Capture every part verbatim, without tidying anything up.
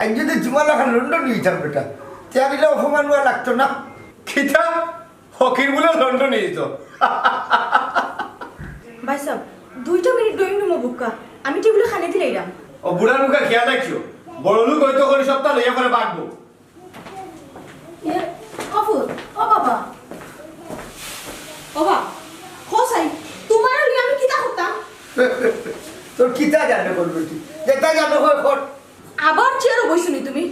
আমি যদি তোমার লাখান লন্ডন নিতাম বেটা, তে আর ইলা অপমান অওয়া লাগতো না। কিতা? ফকির বুলে লন্ডন নিত? ভাইসাব, দুইটা মিনিট ড্রয়িং রুমো বউক্কা, আমি টেবিলো খানি দিলাইরাম। ও বুড়ার মুখে খেয়াল রাখিও, বড় লোক অইতো করি সবটা লইয়া পরে বাঁচবো। ইয়ে, ও ফুত, ও বাবা। ও বা, কও চাই, তুমারে লইয়া আমি কিতা করতাম? তোর কিতা জানে করবে তুই? যেটা জানো হয় কর। আবার চেয়ারো বইছো নি তুমি?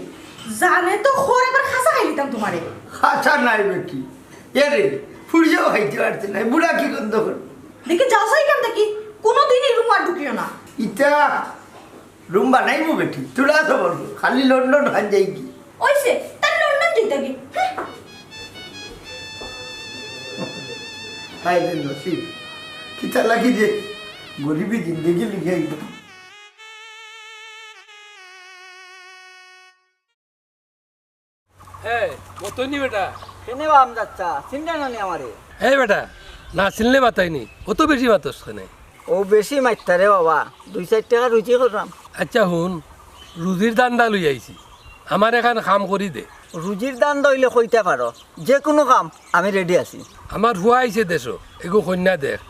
জানে তো খর একবার খাসা খাইলিতাম তুমারে। খাসা নাই বেটি। এরে, ফুড়িও খাইতে পারতে নাই। বুড়া কি গন্ধ করে? দেখি যাও চাই কেন দেখি, কোনোদিন ই রুমো আর ঢুকিও না। ইতা রুম বানাইবো বেটি, তোরা তো বলবো, খালি লন্ডন হান যাই কি? ওইছে, তার লন্ডন যাইতা কি? হ্যাঁ। হায় রে নসিব, কিতা লাগি যে গরিবি জিন্দেগি লিখে আইলো। হে, মতইনি বেটা। কেনে বা আমজাদ চা, চিনরা না নি আমারে? হে বেটা, না চিনলে মাতাইনি, অত বেশি মাতস কেনে? ও বেশি মাততা রে বাবা, দুই চাইর টেকা রুজি কররাম। আচ্ছা হুন, রুজির ধান্দা লই আইছি, আমার এখান কাম করি দে। রুজির ধান্দা অইলে কইতা পারো, যে কুনু কাম আমি রেডি আছি। আমার ফুয়া আইছে দেশো, এগু কইন্যা দেখ,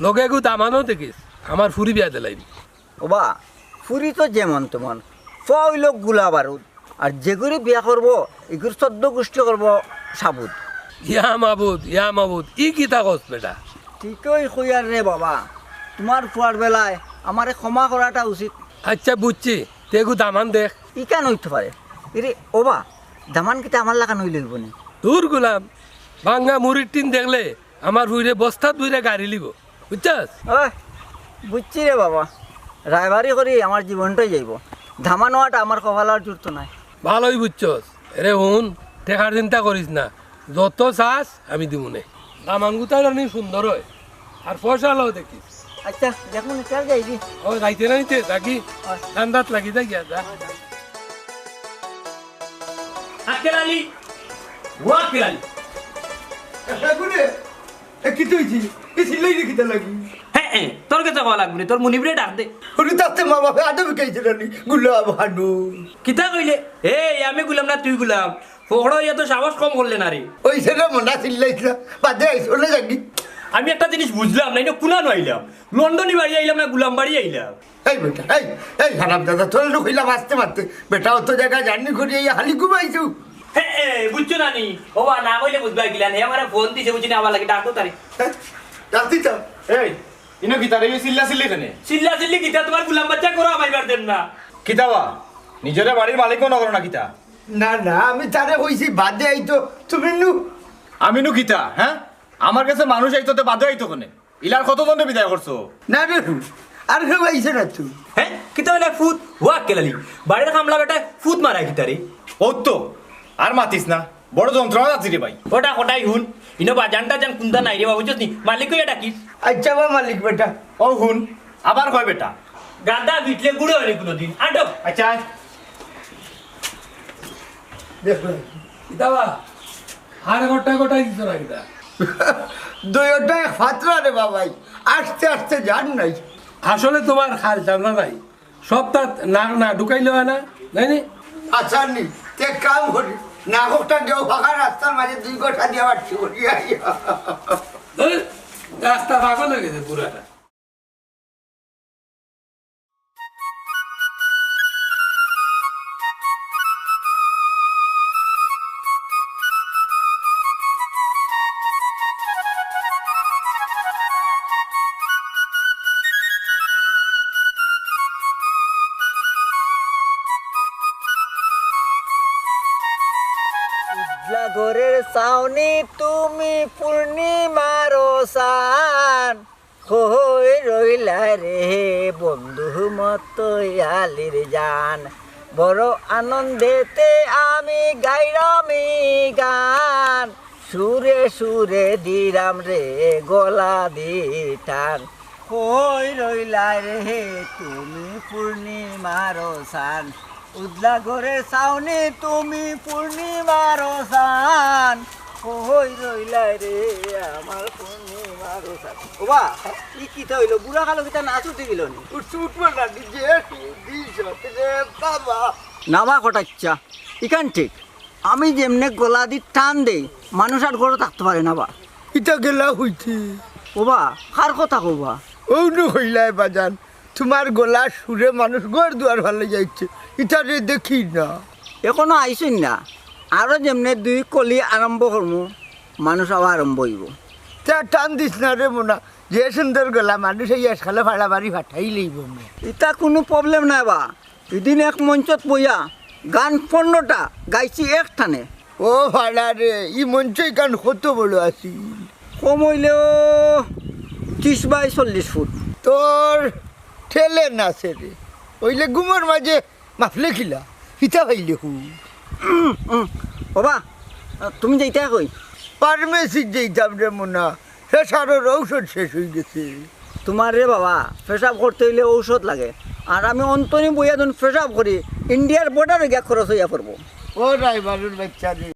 লগে এগু দামানও দেখিস, আমার ফুরি বিয়া দিলাইবি। ওবা, ফুরি তো যেমন তেমন, ফুয়া অইলো গুলা বারুদ। আর যেগুরে বিয়া করবো, এগুর চোদ্দ গুষ্টি করবো সাবুদ। ইয়া মাবুদ, ইয়া মাবুদ, ই কিতা কস বেটা? ঠিকই কইয়ার রে বাবা, তুমার ফুয়ার বেলায় আমারে ক্ষমা করাটা উচিত। আচ্ছা বুঝছি, তে এগু দামান দেখ। ইখান অইতো পারে। এরে ওবা, দামান কিতা আমার লাখান অইলে অইবো নি? দূর গুলাম, ভাঙ্গা মুড়ির টিন দেখলে আমার ফুড়িরে বস্তাত ভইরা গাড়ি লিবো, বুঝছস? ওই, বুঝছি রে বাবা, রায়বারি করি আমার জীবনটাই যাইবো। দামান অওয়াটা আমার কপালো আর জুটতো নায়। ভালোই বুঝছস। এরে হুন, টেকার চিন্তা করিস না, যত চাস আমি দিমুনে। দামান গুতাইলে নি সুন্দর অয়, আর পয়সা লও দেখিস। আচ্ছা, দেখমুনে, চল যাইগি। ও, যাইতে না নিতে, যাগি। ধান্দাত লাগি যাই গিয়া, যা। আক্কেল আলী, ও আক্কেল আলী। এ, কিতা অইছে? এ, চিল্লাইরে কিতা লাগি? হে, এ, তোর গেছে কওয়া লাগবো নি, তোর মুনিবরে ডাক দে। ওরে, তাতে মা বাপে আদব শিখাইছে না নি? গুলাম হানু। কিতা কইলে? এই, আমি গুলাম না, তুই গুলাম। ফকড়া অইয়া তো সাহস কম করলে না রে। ওই ছেলে মনা চিল্লাইছ না, বাদে আইস, ওলে যাগি। আমি একটা জিনিস বুঝলাম না, ইনো কুনানো আইলাম। লন্ডনি বাড়ি আইলাম না, গুলাম বাড়ি আইলাম। এই বেটা, এই, এই হারামজাদা, তোরে নু কইলাম আস্তে মাততে। বেটা, অত জাগা জার্নি করি আইয়া খালি ঘুমাইছু। হে, এ, বুঝছো না নি? ওবা, না কইলে বুঝবা কিলা নি? আমারে ফোন দিছে, বুঝছো নি, আমার লাগি ডাকো তারে। হ্যাঁ? ডাকতি তো? এই, ইনো কিতা রে, এই চিল্লা চিল্লি কেনে? চিল্লা চিল্লি কিতা, তুমার গুলাম বাচ্চা করো, আমার বার দেন না। কিতা বা? নিজরে বাড়ির মালিক মনো করো না কিতা? না, না, আমি তারে কইছি বাদে আইতো, তুমি নু। আমি নু কিতা, হ্যাঁ? আমার গেছে মানুষ আইতো, তে বাদে আইতো কেনে? ইলার কতজনরে বিদায় করছো? না রে, আর কেউ আইছে না তো। হ্যাঁ? কিতা অইলা ফুত? ও আক্কেল আলী, বাড়ির কামলা বেটায় ফুত মারা কিতা রে? ও তো, আর মাতিস না, বড় যন্ত্রণা যাচ্ছি রে ভাই। ওটা কটাই হুন, ইনো বাজানটা যেন কুন্তা নাই রে বাবু, বুঝছস নি? মালিক কইয়া ডাকিস। আচ্ছা বা মালিক বেটা। ও হুন, আবার কয় বেটা। গাদা বিটলে গুঁড়ো অয়নি কুনোদিন। আটো। আচ্ছা, আয়। দেখলাম। কিতা বা? আর গোটা গোটাই দিছ না কিতা? দুইটাই ফাতরা রে বাবাই, আস্তে আস্তে জান নাই। আসলে তুমার খাল চামড়া নাই, সবটাত নাক না ঢুকাইলে অয় না, নায় নি? আচ্ছা নি, তে কাম করি, নাকটা দেও ফাঁকা রাস্তার মাঝে দুই গোটা দিয়া বাড়ছি করি আই। ধুর, রাস্তা পাগল অই গেছে পুরাটা। উজলা ঘরের ছাউনি তুমি পূর্ণিমার চান, কই রইলা রে বন্ধু মতই আলীর জান। বড় আনন্দেতে আমি গাইরাম ই গান, সুরে সুরে দিরাম রে গলা দি টান। কই রইলা রে তুমি পূর্ণিমার চান, উজলা ঘরে ছাউনি তুমি পূর্ণিমার চান, কই রইলা রে আমার পূর্ণিমার চান। ওবা, ই কিতা অইলো? বুড়া কালো কিতা নাচ উঠি গেল নি? উঠছে উঠবো না, ডিজে, ডিজে, রে বাবা। না বা কটাইচ্ছা, ইখান ঠিক। আমি যেমনে গলা দি টান দেই, মানুষ আর ঘরো থাকতো পারে না বা। ইতা গেলা অইতে। ওবা, কার কথা কওবা? অউ নু কইলায় বাজান, তুমার গলার সুরে মানুষ ঘর দুয়ার ফালাই যাইছে, ইতারে দেখি না। এখনো আইছইন না, আরো যেমনে দুই কলি আরম্ভ করমু, মানুষ আওয়া আরম্ভ অইবো। তে আর টান দিস না রে মুনা, যে সুন্দর গলা মানুষ এই আজকালে ফাড়া বাড়ি ফাটাই লইব মে। ইতা কুনু problem নায় বা। ইদিন এক মঞ্চত বইয়া গান পনেরোটা গাইছি এক টানে। ও ফাড়া রে, ই মঞ্চ ইখান কত বড় আছিল? কম অইলেও ত্রিশ by চল্লিশ ফুট। তোর ঠেলে না সে রে, অইলে ঘুমর মাঝে মাফলে কিলা, হিতা পাইলে হু। উম, উম। ওবা, তুমি যাইতায় কই? ফার্মেসিত যাইতাম রে মুনা, প্রেশারর ঔষধ শেষ অই গেছে। তুমার রে বাবা, পেশাব করতে অইলে ঔষধ লাগে, আর আমি অন্তনি বইয়া যখন পেশাব করি, ইন্ডিয়ার বর্ডারো গিয়া খরচ অইয়া পড়বো। ও ড্রাইভারর বাচ্চা রে,